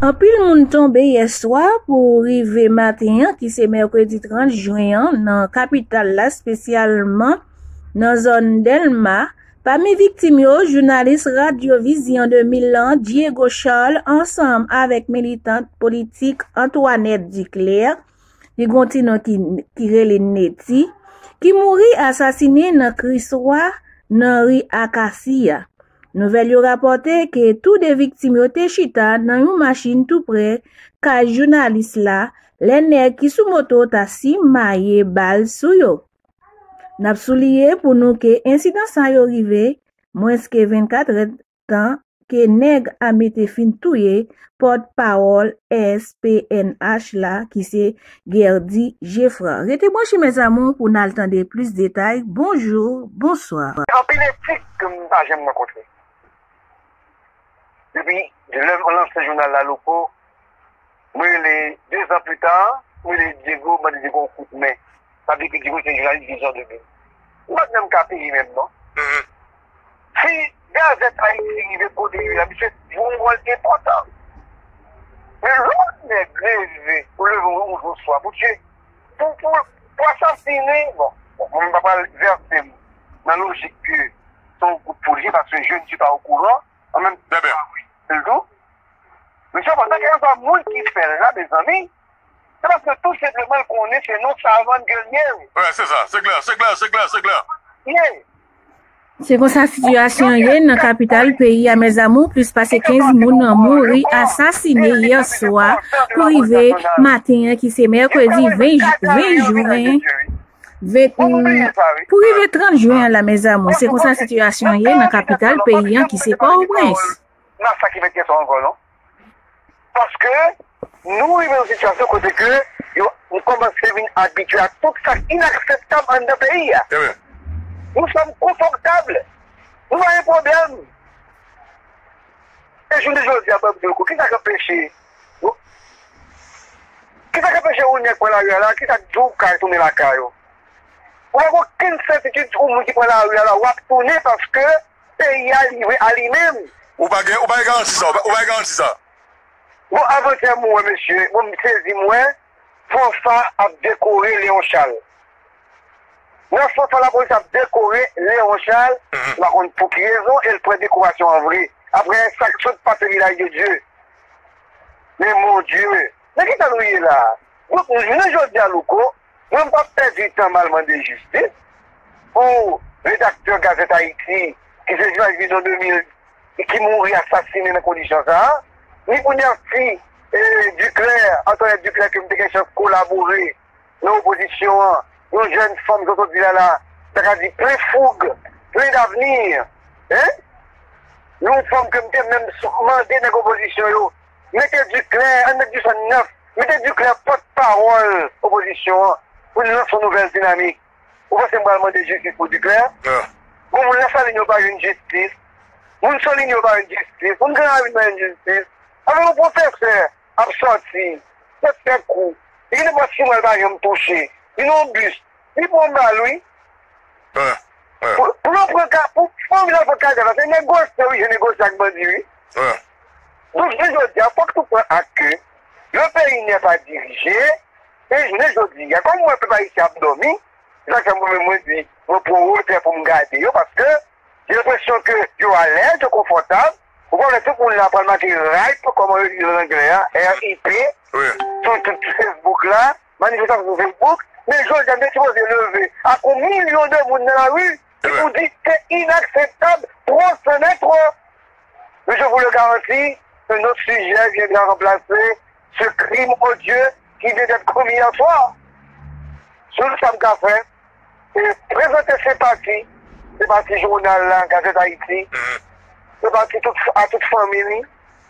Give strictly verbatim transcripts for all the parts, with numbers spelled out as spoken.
Anpil moun tonbe yè swa pou rive maten an, ki se mèkredi trant jen an, nan kapital la, espesyalman nan zòn Dèlma. Pami viktim yo, jounalis Radyo Vizyon de mil lan, Diego Charles, ansanm avèk militant politik Antoinette Duclair, li gon ti non ki, ki rele Neti, ki mouri asasinen nan Kriswa, nan ri Akasi a. Nouvèl yo rapòte ke tou de viktim yo te chita nan yon machin tou prè kay jounalis la, lè nèg ki sou moto ta simaye bal sou yo. N ap souliye pou nou ke ensidan sa yo rive mwens ke vennkat èdtan ke nèg ame te fin touye pòtpawòl S P N H la, ki se Guerdy Geffrard. Rete branche, mes amours, pou n al tande plis detay. Bonjou, bonswa. Anpil etik ke m pa janm rankontre. Depi lè m lanse jounal la, Louko, mwen rele, de zan pli ta, mwen rele Diego, mwen mande Diego yon kout men. Sa vle di ke Diego se jounalis Vizyon de mil. M pa t menm ka peye menm, non. Si Gazèt Ayiti rive kote li ye la, misye jwe yon wòl enpòtan. Men lè yon nèg leve, ou leve yon jou swa, Bondye, pou, pou, pou asasinen, bon, bon, mwen m pa pral vèse m nan lojik ke se yon gwoup pou l ye, paske je ne suis pas au courant, an menm tan, se l tou. Mesye, pandan ke yon moun ki fè l la, mezanmi, se paske tou senpleman l konnen se non Savann ke l ye. Wi, se sa, se klè, se klè, se klè, se klè. Ye. Se konsa sitiyasyon ye nan kapital peyi a, mes amours, plis pase kenz moun mouri, asasinen yè swa pou rive maten an, ki se mèkredi ven, ven jen, ven, pou rive trant jen an la, mes amours. Se konsa sitiyasyon ye nan kapital peyi an, ki se Pòtoprens. Masak ki fèt yè swa ankò, non? Paske nou rive nan sitiyasyon kote ke yo, nou kòmanse vin abitye a tout sa k inakseptab anndan peyi a. Nou sòm konfòtab. Nou pa gen pwoblèm. E jounen jodi a, ban m di w, kisa k anpeche, kisa k anpeche yon nèg pran lari a la, kisa k di w ka tounen lakay ou? Ou pa gen okenn sètitid, ou moun ki pran lari a la, w ap tounen paske peyi a livre a li menm. Ou pa gen, ou pa gen garanti sa, ou pa, ou pa gen garanti sa. Bon, avantyè m wè, mesye, bon, m sezi m wè, fanfa ap dekore Leon Charles. Nan fanfa lapolis ap dekore Leon Charles, m pa konn pou ki rezon, e l pran dekorasyon an vre. Apre sa k sot pase Vilaj de Dye. Men mon Dye, nan ki tan nou ye la? Donk, jounen jodi a, Louko, mwen m p ap pèdi tan m al mande jistis pou redaktè Gazèt Ayiti, ki se Jonas Bidon de mil, ki mouri asasinen nan kondisyon sa a, ni pou Nèsi, e, Duclair, Antoinette Duclair, ke m te gen chans kolabore nan opozisyon an, yon jèn fanm, jan w di la la, sa ka di plen foug, plen davni, en? Yon fanm ke m te menm sou, mande nèg opozisyon yo, mete Duclair, ann met Duclair nèf, mete Duclair pòtpawòl opozisyon an, pou n lanse yon nouvèl dinamik. Ou panse m pral mande jistis pou Duclair? Bon, moun Lasalin yo pa jwenn jistis. Moun Solin yo pa jwenn jistis. Moun Granravin pa jwenn jistis. Avèk yon pwofesè ap sòti, tèt fè kou. Li gen nenpòt sou mwen l pa janm touche. Li nan yon bis. Li pran yon bal, wi. Pou, pou yo pran ka, pou fanmi l al pran kadav la, se negosye, wi, se negosye ak bandi, wi. Donk, jounen jodi a, fòk nou pran ak ke le pays n'est pas dirigé, e jounen jodi a, kòm mwen pèp ayisyen ap dòmi, se sa k fè mwen menm mwen di, mwen pran wotè pou m gade yo, paske Gen lenpresyon ke yo alèz, yo konfòtab. Ou konnen tout moun la pral make rayp, kòman yo di l an anglè a, R I P, sou tout Facebook la, manifestasyon sou Facebook. Men jodi a, nou te sipoze leve ak yon milyon de moun nan lari ki pou di se inakseptab, twò, c'en est trop. Mais je vous le garantis, un autre sujet viendra remplacer ce crime odieux qui vient d'être commis hier soir. Sèl sa m ka fè, e prezante senpati, senpati jounal la, Gazèt Ayiti, senpati tout, a tout fanmi li,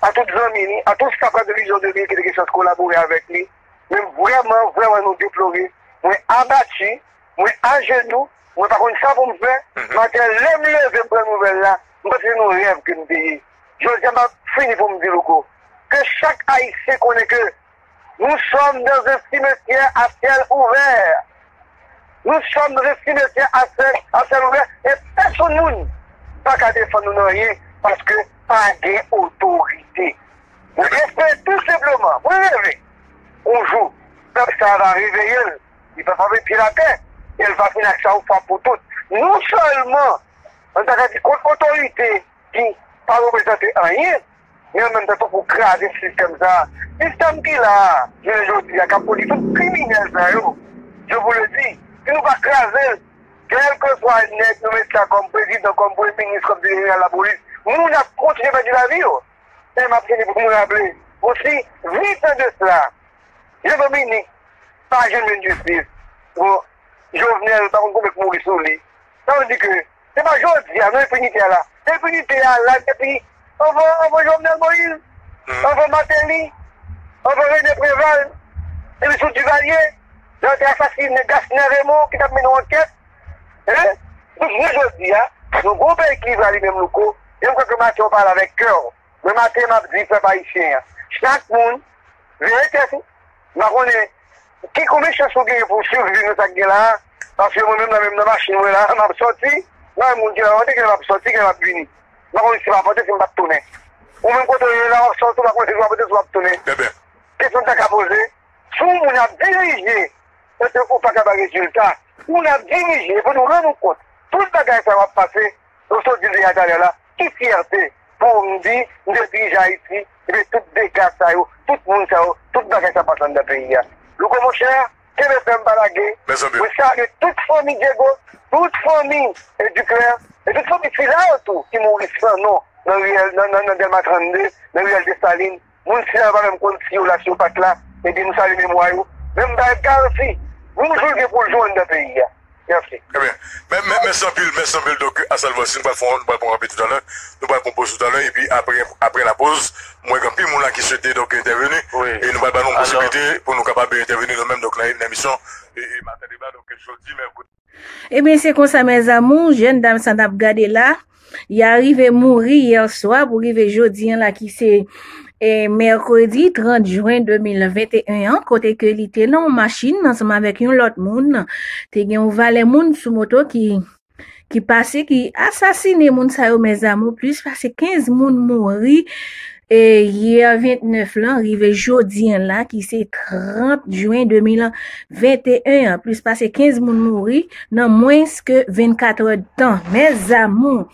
a tout zanmi li, a tout staf Radyo Vizyon de mil ki te gen chans kolabore avèk li. Men vrèman, vrèman, nou deplore. Mwen abati, mwen ajenou, mwen pa konn sa pou m fè. Maten, lè m leve, m pran nouvèl la, m panse se yon rèv ke m te ye. Jodi a, m ap fini pou m di, Louko, ke chak Ayisyen konnen ke nous sommes dans un cimetière à ciel ouvert. Nous sommes dans un cimetière à ciel, à ciel ouvert. E pèsonn moun pa ka defann nou nan anyen paske pa gen otorite. Mwen espere tout sa va reveye l. Li va frape pye l atè. E l va fini ak sa yon fwa pou tout. Non sèlman, an ta ka di, kont otorite ki pa reprezante anyen, men an menm tan, fòk ou kraze sistèm sa a. Sistèm ki la a, jounen jodi a, k ap pwodui tout kriminèl sa yo, je vous le dis, si nou pa kraze l, kèlkeswa nèg nou met la kòm prezidan, kòm premye minis, kòm direktè jeneral lapolis, moun ap kontinye pèdi lavi yo. E m ap fini pou m raple, osi vit de sla, Jean Dominique pa janm jwenn jistis. Bon, Jovenel pa konn konbyen k mouri sou li. Sa vle di ke se pa jodi a non enpinite a la. Enpinite a la depi anvan, anvan Jovenel Moïse, anvan Martelly, anvan René Préval, depi sou Duvalier, lè yo te asasinen Gasner Raymond ki t ap mennen yon ankèt. Hein? Donk, jounen jodi a, nou gon peyi ki liv la li menm, Louko, e m kwè ke maten w pale avèk kè w. Men maten m ap di pèp ayisyen an, chak moun veye tèt ou. M pa konnen ki konbyen chans ou genyen pou w siviv nan sa k gen la a, paske mwen menm nan menm nan machin mwen la a, m ap sòti, nan moun ki la monte, ki la m ap sòti, ki la m ap vini. M pa konnen si m ap monte, si m p ap tounen. Ou menm kote w ye la, w ap sòti, w pa konnen si w ap monte, si w ap tounen. Kesyon m ta ka poze, si yon moun ap dirije, kote ou pa ka bay rezilta, si yon moun ap dirije, pou nou rann nou kont, tout bagay sa yo ap pase, nou sot di deja talè la, ki fyète pou m di m te dirije Ayiti, epi tout dega sa yo, tout moun sa yo, tout bagay sa pase anndan peyi a. Louko monchè, kenbe fèm pa lage. Mwen salye tout fanmi Diego, tout fanmi, e, Duclair, e tout fanmi Filao tou ki mouri san non nan riyèl, nan, nan, nan Dèlma trannde, nan riyèl Desalin. Moun sila yo pa menm konn si yo la, si yo pa t la, ebyen nou salye memwa yo. Men m bay garanti, yon jou l gen pou l jou anndan peyi a. Mèsi. Trè byen. Mè, mè, mèsi anpil, mèsi anpil. Donk, Asalvòsi, nou pral fè yon, nou pral pran yon rapid toutalè. Nou pral pran poz toutalè. Epi apre, apre lapoz, mwen gen anpil moun la ki swete, donk, entèveni. Wi. E nou pral ba nou yon posibilite pou nou kapab entèveni nou menm, donk, nan, nan emisyon, e, e, Maten Deba, donk, jodi, mèkredi. Ebyen, se konsa, mèzamou, jèn dam sa n ap gade la, li arive mouri yè swa pou rive jodi an la ki se, e, mèkredi trant jen de mil venteyen an, kote ke li te nan yon machin ansanm avèk yon lòt moun. Te gen yon valè moun sou moto ki, ki pase, ki asasine moun sa yo, mèzamou, plis pase kenz moun mouri. E yè ventnèf lan, rive jodi an la, ki se trant jen de mil venteyen an, plis pase kenz moun mouri nan mwens ke vennkat è de tan. Mèzamou,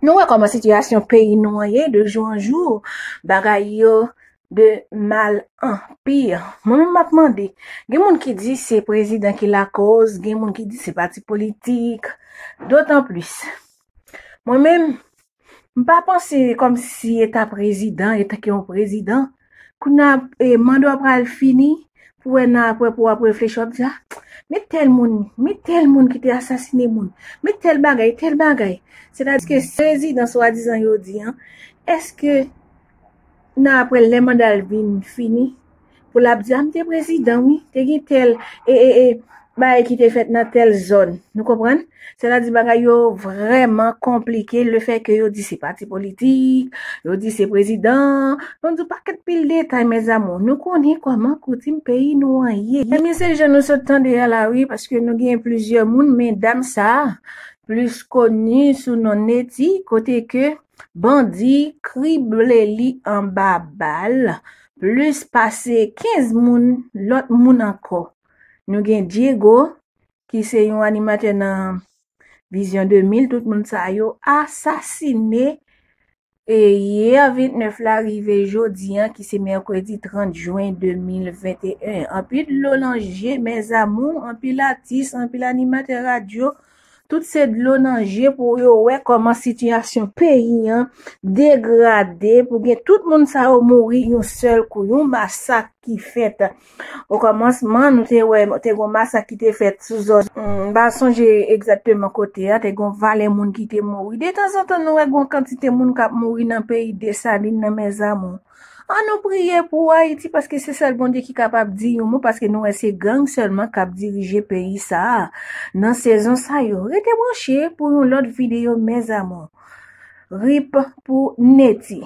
nou wè kòman sitiyasyon peyi nou an ye de jou an jou, bagay yo de mal an pi. Mwen menm m ap mande, gen moun ki di se prezidan ki lakòz, gen moun ki di se pati politik, dotan plis. Mwen menm, m pa panse kòmsi eta prezidan, etanke yon prezidan, kounye a, e, manda w pral fini, pou wè nan apre pou w ap reflechi, w ap di, "Ah, men tèl moun, men tèl moun ki te asasine moun, men tèl bagay, tèl bagay." Sètadi ke se prezidan swadizan yo di an, èske nan apre lè manda l vin fini, pou l ap di, "Ah, m te prezidan, wi, te gen tèl, e, e, e, bagay ki te fèt nan tèl zòn." Nou konprann? Sètadi bagay yo vrèman konplike, lefètke yo di se pati politik, yo di se prezidan. Nou di pakèt pil detay, mèzamou. Nou konnen kòman koutim peyi nou an ye. Ebyen, se jan nou sot tande a la, wi, paske nou gen plizyè moun, men dam sa a, plis koni sou non Neti, kote ke bandi krible li anba bal, plis pase kenz moun, lòt moun ankò. Nou gen Diego, ki se yon animatè nan Vizyon de mil, tout moun sa yo asasine, e, yè ventnèf la rive jodi an, ki se mèkredi trant jen de mil venteyen. Anpil dlo nan je, mèzamou, anpil atis, anpil animatè radyo, tout se dlo nan je pou yo wè kòman sitiyasyon peyi an degrade, pou gen tout moun sa yo mouri yon sèl kou, yon masak ki fèt. Okòmansman, nou te wè, te gon masak ki te fèt sou zòn, m pa sonje egzakteman kote a, te gon valè moun ki te mouri. Detanzantan, nou wè gon kantite moun k ap mouri nan peyi Desalin nan, mèzamou. An nou priye pou Ayiti, paske se sèl Bondye ki kapab di yon mo, paske nou wè se gang sèlman k ap dirije peyi sa a. Nan sezon sa yo, rete branche pou yon lòt videyo, mèzamou. Rip pou Neti.